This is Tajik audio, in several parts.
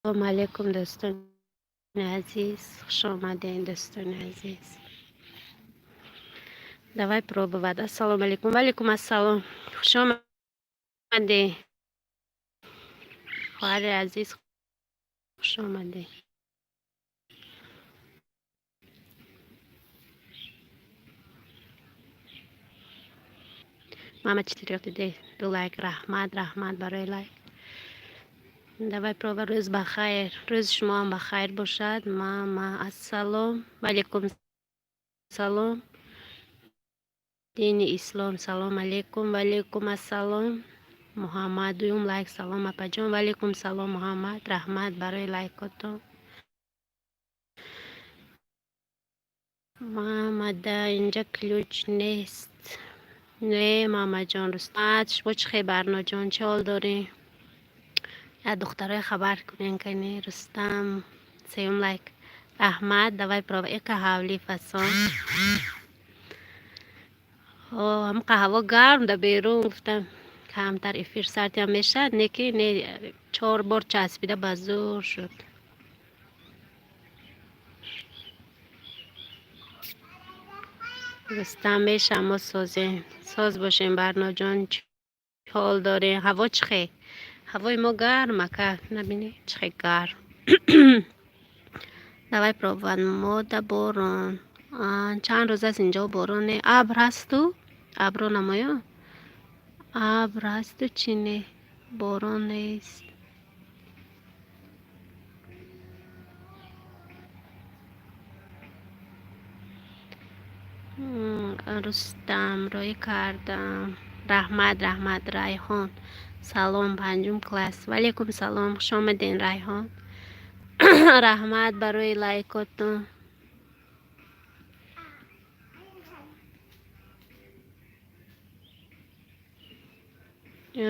Салому алейкум, дӯстони азиз, хуш омадем, дӯстони азиз. Давай пробовать. Ассалому алейкум. Валейкум ассалом. Хуш омадем. Хоҳари азиз, хуш омадем. Мама четырёх диде ду лайк. Раҳмат, раҳмат барои лайк. Давай проба. Рӯз бахайр, рӯзи шумоам бахайр бошад. Мама, ассалом. Валейкум салом. Дини ислом, салом алейкум. Валейкум ассалом. Муҳаммад, дуюм лайк. Салом, апаҷон. Валейкум салом, Муҳаммад, раҳмат барои лайкотон. Мамада инҷа ключ нест. Не, мамаҷон, рустат, шумо чӣ хел, Барноҷон, чӣ ҳол дорӣ? Я духтарои хабар кунен кани. Рустам, сеюм лайк, раҳмат. Давай проба. Эка ҳавли фасон. Ҳамқа ҳаво гарм да берун, гуфтам, камтар эфир сартиам мешавад, не ки не, чор бор часпида ба зӯр шуд. Рустам, меша, мо созем, соз бошем. Барноҷон, чӣ ҳол дорем? Ҳаво чӣ хел? Ҳавои мо гарм, ака, набинӣ, чӣ хел гарм. Давай пробовать. Мода борон чанд рӯз аст, инҷо борон не, абр ҳасту, абро намоён, абр ҳасту, чӣ не, борон нест. Рустам, роӣ кардам, раҳмат, раҳмат. Райҳон, салом, панҷум класс. Валейкум салом, хуш омаден, Райҳон, раҳмат барои лайкотон.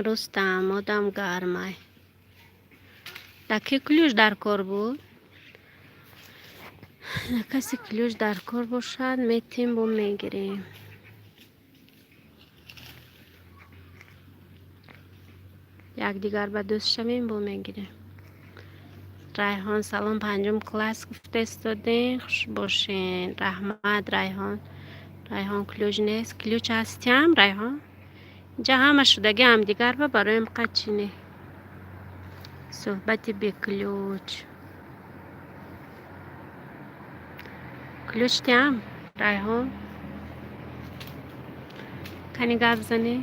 Рустам, одам гармай. Да ки ключ дар кор буд? Касе ключ дар кор бошад, метем, бо мегирем. Якдигар ба дӯст шавем, бо мегирем. Райҳон, салом, панҷум класс гуфта истодем, хуш бошен, раҳмат, Райҳон. Райҳон, ключ нест, ключ ҳастиам, Райҳон. Инҷа ҳама шудаги ҳамдигар ба бароем қачи не. Суҳбати беключ. Ключ тиам, Райҳон? Кани гап занӣ?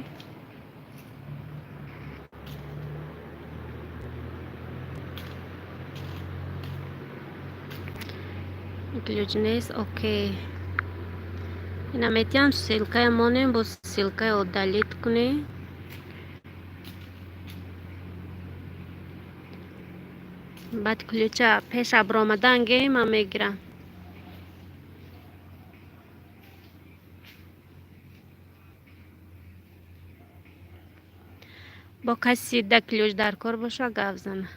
Ключ нест, окей. Ина метиҳам, ссылкая монем, бо ссылкая удалить кунӣ. Баъд ключа пеш абромадан ге ман мегирам. Бо каси да ключ дар кор боша, гап зана.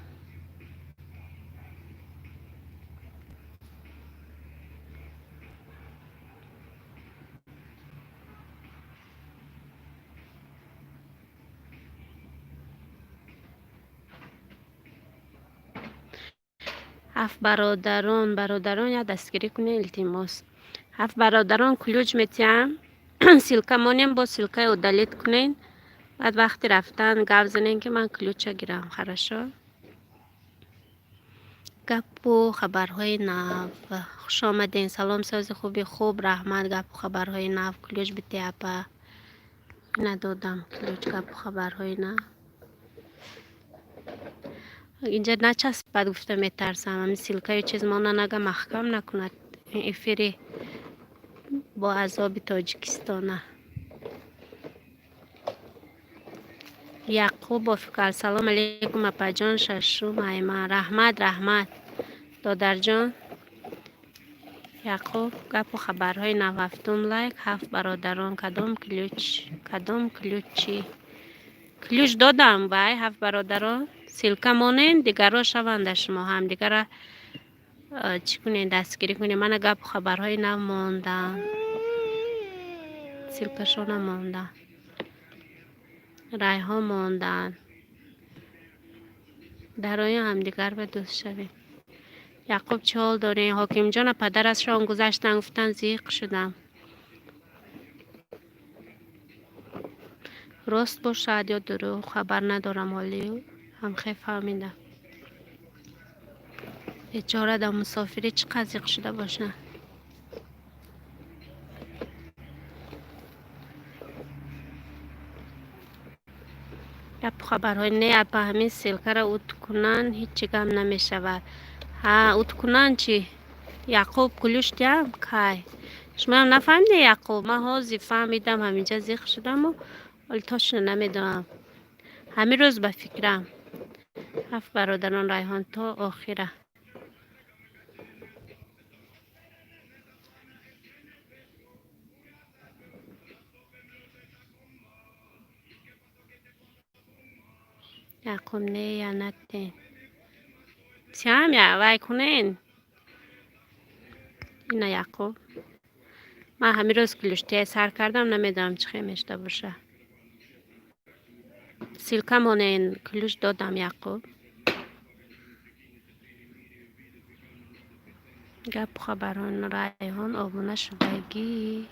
Ҳафт бародарон, бародарон, як дастгирӣ кунед, илтимос. Ҳафт бародарон, ключ метиҳам, ссылка монем, бо ссылкаи удалить кунед. Баъд вақти рафтан гап занем, ки ман ключа гирам. Хорошо? Гапу хабарҳои нав. Хуш омадем. Салом, сози хуби? Хуб, раҳмат. Гапу хабарҳои нав, ключ бите, апа. Надодам ключ гапу хабарҳои нав. Инҷа начаспад гуфта метарсам. Ҳамин ссылкаю чиз мона нага маҳкам накунад эфири бо азоби Тоҷикистона. Яқубов, ассалому алайкум, апаҷон, шашум айман. Раҳмат, раҳмат, додарҷон. Яқуб, гапу хабарҳои нав, ҳафтум лайк, ҳафт бародарон, кадом ключ, кадом ключи? Ключ додам вай, ҳафт бародарон. Ссылка монен, дигарро шаванда шумо ҳамдигара чӣ кунед, дастгирӣ кунед. Мана гапу хабарҳои нав мондам. Ссылкашона мондам. Райҳон монданд. Дарои ҳамдигар ба дӯст шавем. Яқуб, чӣ ҳол дорем? Ҳокимҷона падарашон гузаштан, гуфтан, зиқ шудам. Рост бошад ё дурӯғ, хабар надорам, ҳолӣ ҳамхе фаҳмидам. Бечора дар мусофирӣ чӣ қадр зиқ шуда бошад. Гапу хабарҳои не, апа, ҳамин ссылкаро ут кунанд, ҳечи гап намешавад. Ҳа, ут кунанд чӣ? Яқуб, ключ диҳам? Кай? Шумоам нафаҳмиде, Яқуб? Ман ҳозир фаҳмидам, ҳаминҷа зиқ шудаму ҳоли точно намедонам. Ҳамин рӯз ба фикрам. Ҳафт бародарон, Райҳон то охира. Яқуб, не, я натен. Сиам я вай кунен? Ина Яқуб. Ман ҳамин рӯз ключтия сар кардам, намедонам чӣ хел мешуда боша. Ссылка монен, ключ додам, Яқуб. Гапу хабарҳои Райҳон обуна шудагӣ.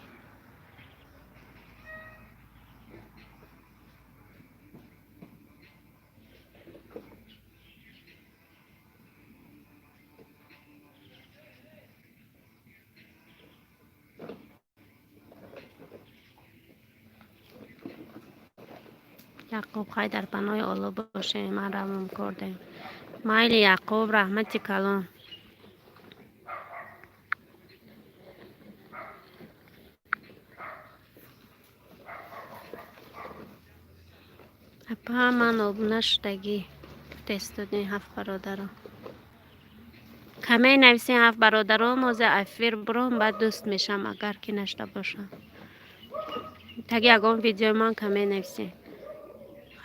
Яқуб, хай, дар паноҳи Олло бошем, ман равом кардем. Майли, Яқуб, раҳмати калон. Апа, ман обуна шудагӣ. Тестодин ҳафт бародарон. Камей нависен, ҳафт бародарон, ҳозир эфир буром, баъд дӯст мешам, агар ки нашуда бошам. Таги ягон видеои ман камей нависен.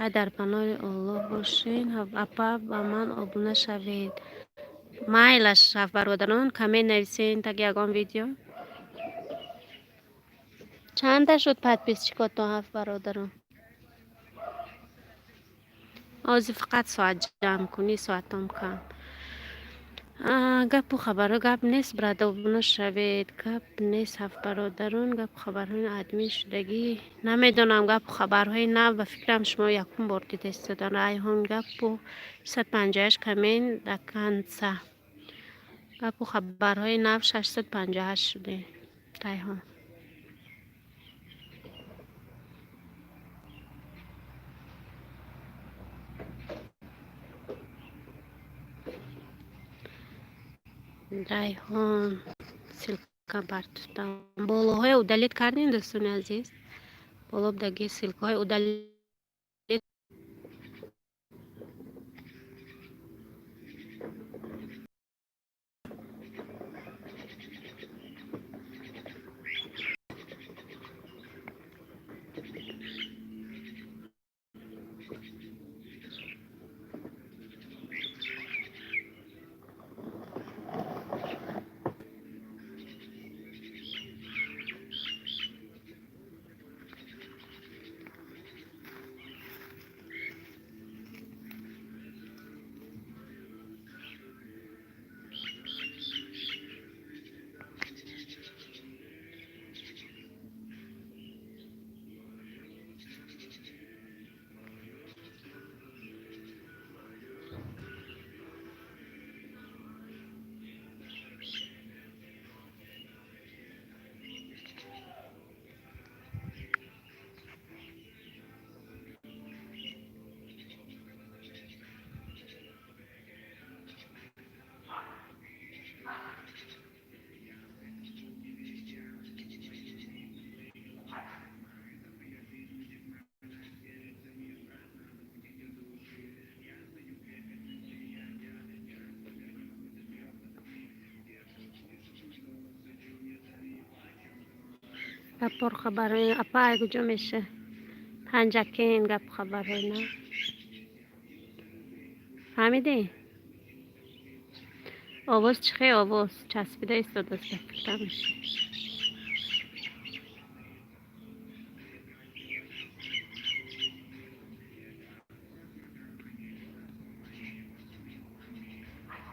Хай, дар паноҳи Оллоҳ бошен. Апа, ба ман обуна шавед. Майлаш, ҳафт бародарон, камей нависен таги ягон видео. Чанда шуд подписчикотон, ҳафт бародарон? Ҳозир фақат соат ҷамъ кунӣ, соатом кам. Гапу хабарҳо гап нест, брат, обуна шавед. Гап нест, ҳафт бародарон, гапу хабарҳои админ шудагӣ. Намедонам, гапу хабарҳои нав, ба фикрам, шумо якум бор дида истодан. Райҳон, гапу 658 коммент до конца. Гапу хабарҳои нав 658 шуде. Райҳон. Райҳон, ссылка партуфтам. Болоҳои удалить кардем, дӯстони азиз? Боло будаги ссылкаҳои удалить. Гаппор хабарҳои апа куҷо меша? Панҷакен гап хабарҳои на. Фаҳмидӣ? Овоз чӣ хел, овоз часпида истодааст, ба фикрам меша.